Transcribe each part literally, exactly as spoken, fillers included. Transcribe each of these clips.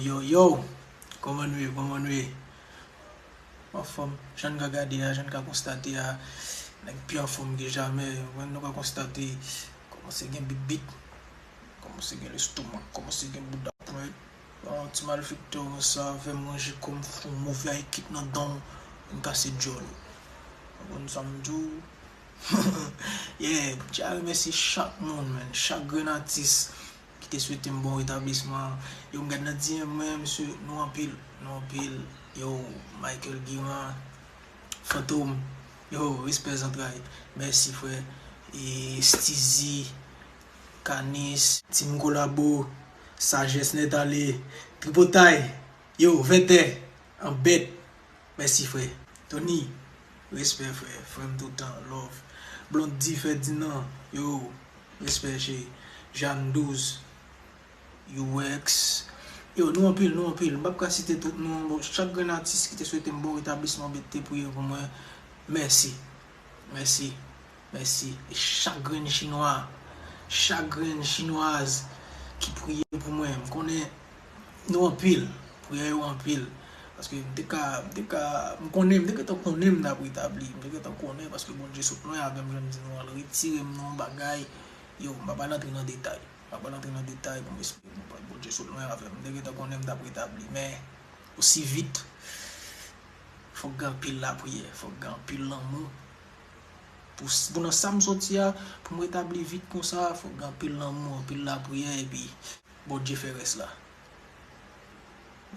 Yo, yo, kòman nou ye, kòman nou ye? Anfòm, jan n ka gade a, jan n ka konstate a, nèg pi anfòm ke jamè. Mwen, nou ka konstate, kòmanse gen bibit, kòmanse gen lestomak, kòmanse gen bouda pwent. Yon ti malfektè konsa fè m ranje kò m, fè yon move high kick nan dan w, vin kase djòl ou. Ou konprann sa m di w? Yeah, m tya remèsye chak moun, man, chak grenn atis ki te swete m bon retablisman. Yo, m gad nan D M mwen, mesye, nou anpil, nou anpil. Yo, Michael Guiran, Fantom, yo, respè zantray. Mèsi, frè. E Steezy, Kanis, Team Kolabo, Sajès Nèt Ale, Tripotay, yo, Vètè, Anbèt. Mèsi, frè. Tony, respè, frè. Frè m toutan, love. Blondy Ferdinand, yo, respè, cheri. Jeanne Douze, U X. Yo, nou anpil, nou anpil. M p ap ka site tout non. Bon, chak grenn atis ki te swete m bon retablisman, ki te priye pou mwen, mèsi. Mèsi. Mèsi. E chak grenn chinwa, chak grenn chinwaz ki priye pou mwen, m konnen nou anpil, priyè yo anpil. Paske m te ka, m te ka, m konnen, m te gentan konnen m t ap retabli, m te gentan konnen, paske Bondye sot lwen avè m, jan m di nou an, l retire m nan yon bagay. Yo, m pa pral antre nan detay. M pa pral antre nan detay pou m esplike nou, Bondye sot lwen avè m. M te gentan konnen m t ap retabli, men osi vit, fòk gen anpil lapriyè, fòk gen anpil lanmou. Pou, pou nan sa m soti a, pou m retabli vit konsa, fòk gen anpil lanmou, anpil lapriyè, epi Bondye fè rès la.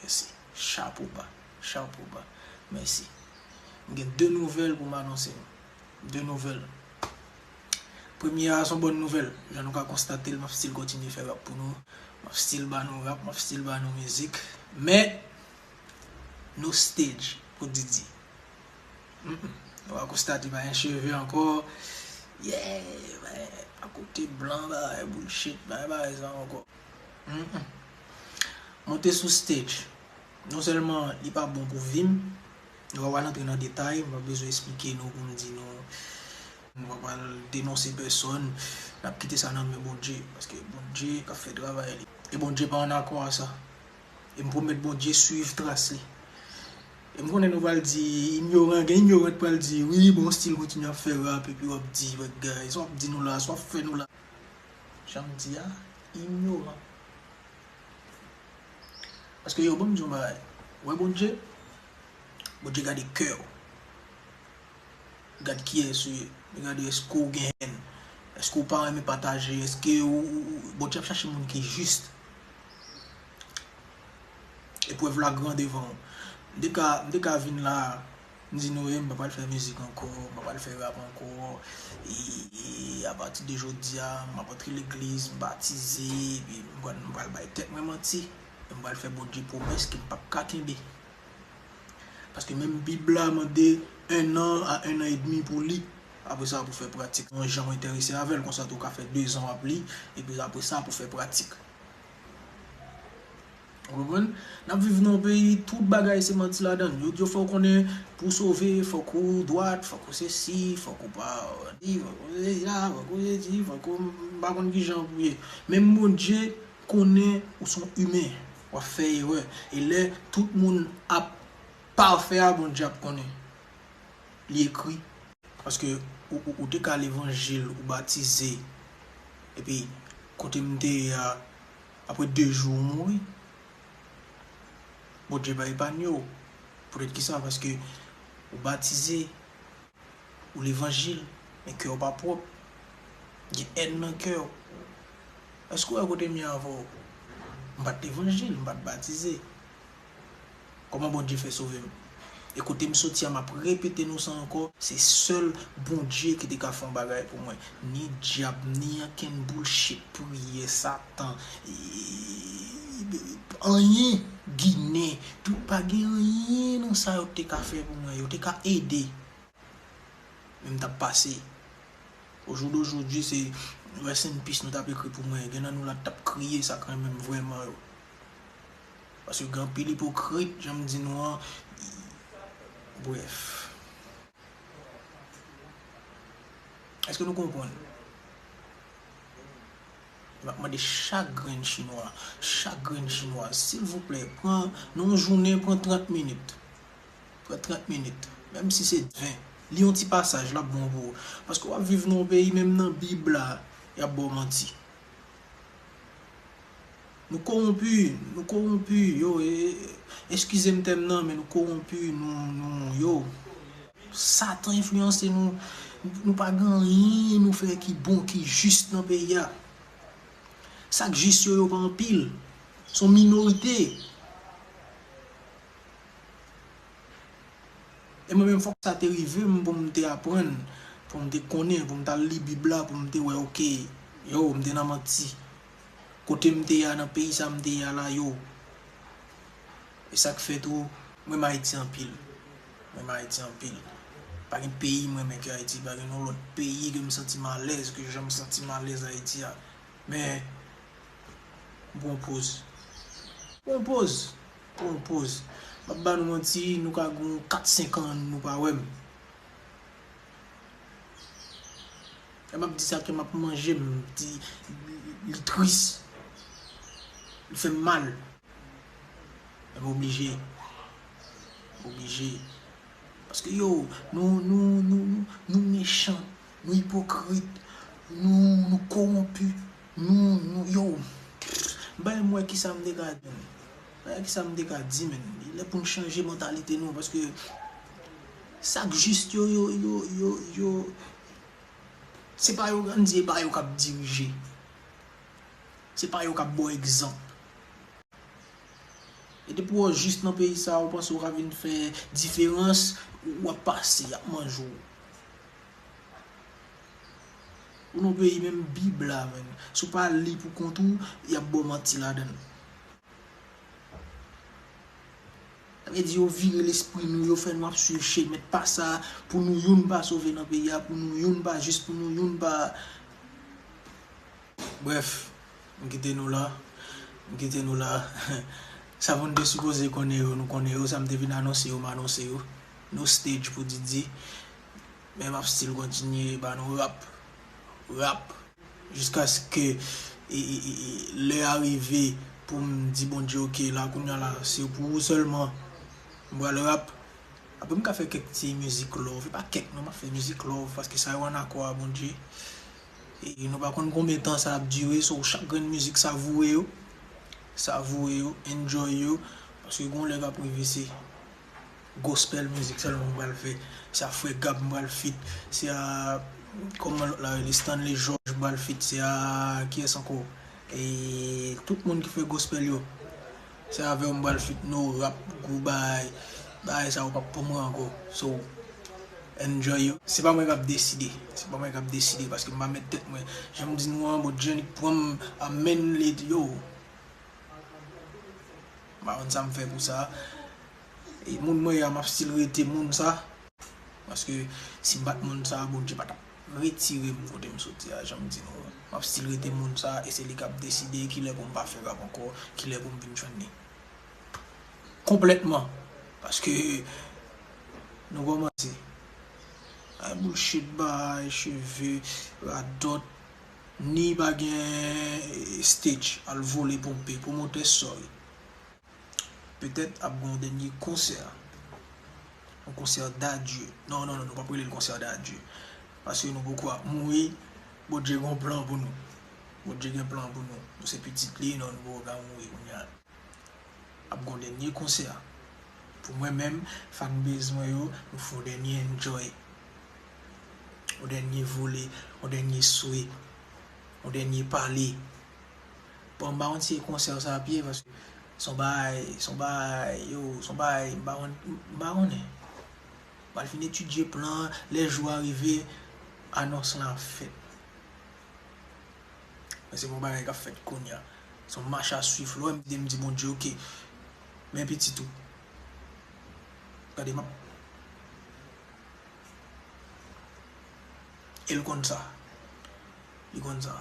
Mèsi. Chapo ba. Chapo ba. Mèsi. M gen de nouvèl pou m anonse nou. De nouvèl. Premye a, se yon bòn nouvèl. Jan nou ka konstate l, m ap still kontinye fè rap pou nou. M ap still ba nou rap, m ap still ba nou mizik. Men, no stage pou Didi. Mm, mm. Nou va konstate pa gen cheve ankò. Yeah, men, akote blan, bagay bullshit, bagay, bagay sa ankò. Mm, mm. Monte sou stage. Non sèlman li pa bon pou vi m, nou pa pral antre nan detay, m pa bezwen esplike nou pou m di nou, nou pa pral denonse pèsòn, n ap kite sa nan men Bondye, paske Bondye k ap fè travay li. E Bondye pa an akò a sa. E m pwomèt Bondye swiv tras li. E m konnen nou pral di, inyoran, gen inyoran k pral di, wi, bon, still kontinye ap fè rap, epi w ap di, bagay, sa w ap di nou la, sa w ap fè nou la. Jan m di a, inyoran. Paske yo, ban m di yon bagay. Ou wè Bondye? Bondye gade kè w. Gad kiyès ou ye. Li gade èske w gen hèn. Èske w pa renmen pataje. Èske ou, ou, ou, Bondye ap chache moun ki jis. Eprèv la gran devan w. M te ka, m te ka vin la, m di nou, e, m pa pral fè mizik ankò, m pa pral fè rap ankò. E, e apati de jodi a, m ap antre legliz, m batize, epi m pral, m pral bay tèt mwen manti. E m pral fè Bondye pwomès ke m p ap ka kenbe. Paske menm Bib la mande un an a un an et demi pou li. Apre sa, pou fè pratik. Yon jan w enterese avè l, konsa tou w ka fè dezan w ap li, epi apre sa, pou fè pratik. Ou konprann? N ap viv nan yon peyi, tout bagay se manti ladan l. Yo di w fò w konnen, pou w sove, fòk ou dwat, fòk ou sesi, fòk ou pa di, fòk ou sesi la, fòk ou sesi, fòk ou, m pa konn ki jan pou ye. Menm Bondye konnen ou se yon imen, w ap fè erè. E lè tout moun ap pafè a, Bondye ap konnen. Li ekri. Paske ou, ou, ou te ka levanjil, ou batize, epi kote m te ye a, apre de jou ou mouri. Bondye pa epanye w. Poutèt kisa? Paske ou batize, ou levanjil, men kè w pa pwòp. Gen hèn nan kè w. Èske w wè kote m ye avè w? M pa t levanjil, m pa t batize. Kòman Bondye fè sove m? E kote m soti a, m ap repete nou sa ankò, se sèl Bondye ki te ka fè yon bagay pou mwen. Ni dyab, ni ankenn bullshit, priyè, Satan, e, anyen, Ginen, tout, pa gen anyen nan sa yo te ka fè pou mwen. Yo te ka ede. Men m t ap pase. Au jour d'aujourd'hui, se rest in peace nou t ap ekri pou mwen. Gen nan nou la t ap kriye, sa k renmen m vrèman yo. Paske gen anpil ipokrit, jan m di nou an. Brèf. Èske nou konprann? M ap mande chak grenn chinwa, chak grenn chinwa, silvouplè, pran, nan yon jounen, pran trant minit. Pran trant minit. Menm si se ven. Li yon ti pasaj, l ap bon pou ou. Paske w ap viv nan yon peyi, menm nan Bib la, y ap ba w manti. Nou kowonpi, nou kowonpi, yo, e, e, eskize m tèm nan, men nou kowonpi, nou, nou, yo. Satan enfliyanse nou, nou pa gen anyen nou fè ki bon, ki jis nan peyi a. Sa k jis yo, yo pa anpil. Se yon minorite. E mwen menm, fòk sa te rive m pou m te aprann, pou m te konnen, pou m t al li Bib la, pou m te wè, oke, yo, m te nan manti. Kote m te ye a, nan peyi sa m te ye a la, yo. E sa k fè tou, m renmen Ayiti anpil. M renmen Ayiti anpil. Pa gen peyi m renmen ke Ayiti, pa gen yon lòt peyi ke m santi m alèz, ke jan m santi m alèz Ayiti a. Men, m pran poz. Pran poz. Pran poz. M ap ba nou manti, nou ka gen kat, senk an, nou pa wè m. E m ap di sa ke m ap manje, m di, li tris. Li fè m mal. Men m oblije. M oblije. Paske yo, nou, nou, nou, nou, nou mechan, nou ipokrit, nou, nou kowonpi, nou, nou, yo. Bay m wè kisa m te ka di, men. Bay m wè kisa m te ka di, men. Li lè pou n chanje mantalite nou, paske sa k jis yo, yo, yo, yo, yo, se pa yo, ann di, e pa yo k ap dirije. Se pa yo k ap ba w egzanp. E depi w jis nan peyi sa a, ou panse w ka vin fè diferans, w ap pase, y ap manje w. Ou nan peyi menm Bib la, menm. Si w pa li pou kont ou, y ap ba w manti ladan l. Sa vle di yo vire lespri nou, yo fè nou ap swiv chemen pa sa, pou nou youn pa sove nan peyi a, pou nou youn pa jis, pou nou youn pa. Brèf, m kite nou la. M kite nou la. Sa moun te sipoze konnen yo, nou konnen yo. Sa m te vin anonse yo, m anonse yo. No stage pou Didi. Men m ap still kontinye ba nou rap. Rap. Jiskaske e, e, e, e, lè a rive pou m di Bondye, oke, la kounye a la, se pou ou sèlman m pral rap. Apre m ka fè kèk ti mizik love, e pa kèk non, m ap fè mizik love, paske sa yo ann akò a Bondye. E nou pa konn konbyen tan sa ap dire, so chak grenn mizik savourer yo, savourer yo, enjoy yo, paske gon lè k ap rive se gospel mizik sèlman m pral fè, se a Frè Gab m pral feat, se a, kòman lòt la rele, Stanley George m pral feat, se a, kiyès ankò? E tout moun ki fè gospel yo. Se avè w m pral feat, no rap, gwo bagay. Bagay sa yo p ap pou mwen ankò. So, enjoy yo. Se pa mwen k ap deside. Se pa mwen k ap deside paske m pa met tèt mwen. Jan m di nou an, Bondye annik pran m, amèn, li di yo. M pa konn sa m fè pou sa. E moun mwen ye a, m ap still rete moun sa. Paske si m pa t moun sa, Bondye pa t ap retire m kote m soti a, jan m di nou an. M ap still rete moun sa, e se li k ap deside kilè pou m pa fè rap ankò, kilè pou m vin jwenn li. Konplètman. Paske nou kòmanse. Ay bullshit, bay cheve, radòt, ni pa gen stage, al vole ponpe, pwomotè, sorry. Petèt ap gen yon dènye konsè. Yon konsè d'adieu. Non, non, non, nou p ap rele l konsè d'adieu. Paske nou poko ap mouri. Bondye gen yon plan pou nou. Bondye gen plan pou nou. Nou se pitit li, non, nou poko ka mouri kounye a. Ap gen yon dènye konsè. Pou mwen menm, fanbase mwen yo, nou fè yon dènye enjoy. Yon dènye vole, yon dènye swe, yon dènye pale. Bon, m pa konn si e konsè sa ap ye, paske se yon bagay, se yon bagay, yo, se yon bagay, m pa konn, m pa konnen. M pral fin etidye plan an, lè jou a rive, anons lan ap fèt. Men se pa yon bagay k ap fèt kounye a. Se yon mach a swiv, lè w wè m di, m di Bondye, oke, men pitit ou. Gade, m ap E l konn sa. Li konn sa.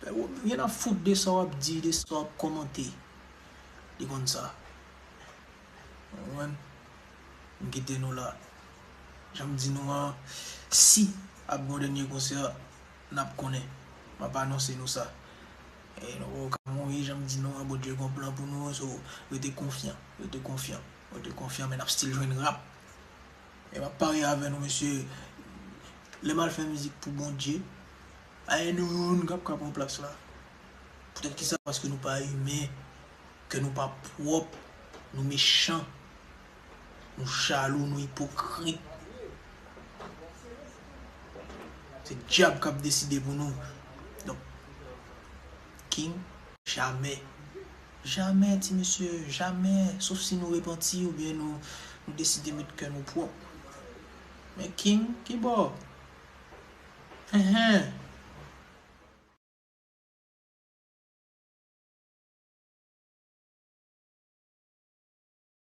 Ryen ap fout de sa w ap di, de sa w ap kòmante. Li konn sa. Ou konprann? M kite nou la. Jan m di nou an, si ap gen yon dènye konsè, n ap konnen. M ap anonse nou sa. E nou poko ka mouri, jan m di nou an, Bondye gon plan pou nou, so rete konfyan, rete konfyan, rete konfyan, men n ap still jwenn rap. E m ap parye avè nou, mesye, lè m al fè mizik pou Bondye, pa gen nou youn k ap ka pran plas la. Poutèt kisa? Paske nou pa imen, kè nou pa pwòp, nou mechan, nou jalou, nou ipokrit. Se dyab k ap deside pou nou. Donk, King, jamè. Jamè, ti mesye, jamè. Sof si nou repanti oubyen nou, nou deside met kè nou pwòp. Men King, ki bò? Enhen.